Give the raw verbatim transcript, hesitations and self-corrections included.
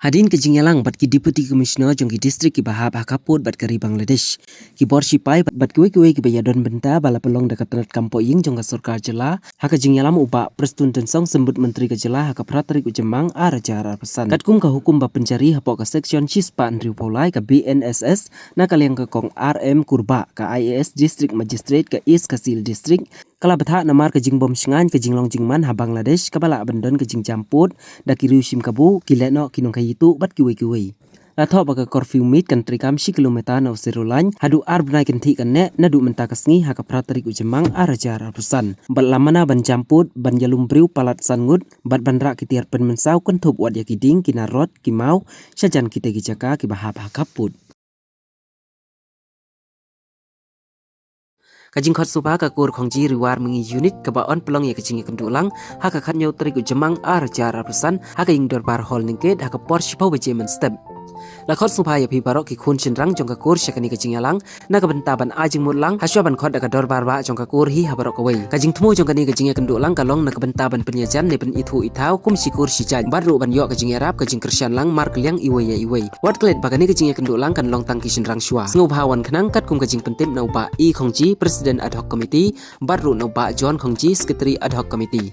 Hadien ka jingïalang bad ki Deputy Commissioner jong ki district kiba hap ha khappud bad ka ri Bangladesh, ki bor shipai bad kiwei kiwei kiba ïadon bynta ba la pynlong da ka tnat kam poh ïing jong ka sorkar jylla ha ka jingïalam u Bah Prestone Tynsong, Symbud Myntri ka jylla, ha ka phra tarik u Jymmang ar hajar arphew san. Katkum ka hukum ba pynjari hapoh ka section shispah hynriewphew lai ka B N S S, na ka liang ka Kong R M Kurbah, ka I A S District Magistrate ka East Khasi Hills District, ka la bthah namar ka jingbym shngaiñ ka jinglong jingman ha Bangladesh kaba lah ban don ka jingjam pud da ki riew shim kabu, ki lehnoh, ki nongkhaïi tuh bad kiwei kiwei. La thoh ba ka curfew miet kan treikam shi kilometer na u Sero Line haduh ar bnai kynthih kan neh naduh mynta ka sngi ha ka phra tarik u Jymmang ar hajar arphew san. Bad la mana ban jam pud, ban ïalum briew palat san ngut bad ban rah ki tiar pynmynsaw kynthup wat ïa ki dieng, ki nar rot, ki maw, shajan kitei ki jaka kiba hap ha khappud. Ka jingkhot sngewbha ka Kur Khongji Ri War Mihngi Unit kaba yn pynlong ïa ka jingïakynduh lang ha ka khathynñiew tarik u Jymmang ar hajar arphew san ha ka ïing dorbar Hall Ningkied ha ka por shiphew baje mynstep. La khot sngewbha ïa phi baroh ki khun shynrang jong ka kur sha kane ka jingïalang na ka bynta ban ai jingmut lang ha shuwa ban khot da ka dorbar bah jong ka kur hi ha baroh kawei. Ka jingthmu jong kane ka jingïakynduh lang ka long na ka bynta ban pynïajan ne pynithuh ithaw kum shi kur shi jait bad ruh ban ïoh ka jingïarap ka jingkyrshan lang markylliang iwei ïa iwei. Wat klet ba kane ka jingïakynduh lang kan long tang ki shynrang shuwa. Sngewbha wan khnang katkum ka jingpyntip na u Bah E Khongji, President Ad Hoc Committee, bad ruh na u Bah John Khongji, Secretary Ad Hoc Committee.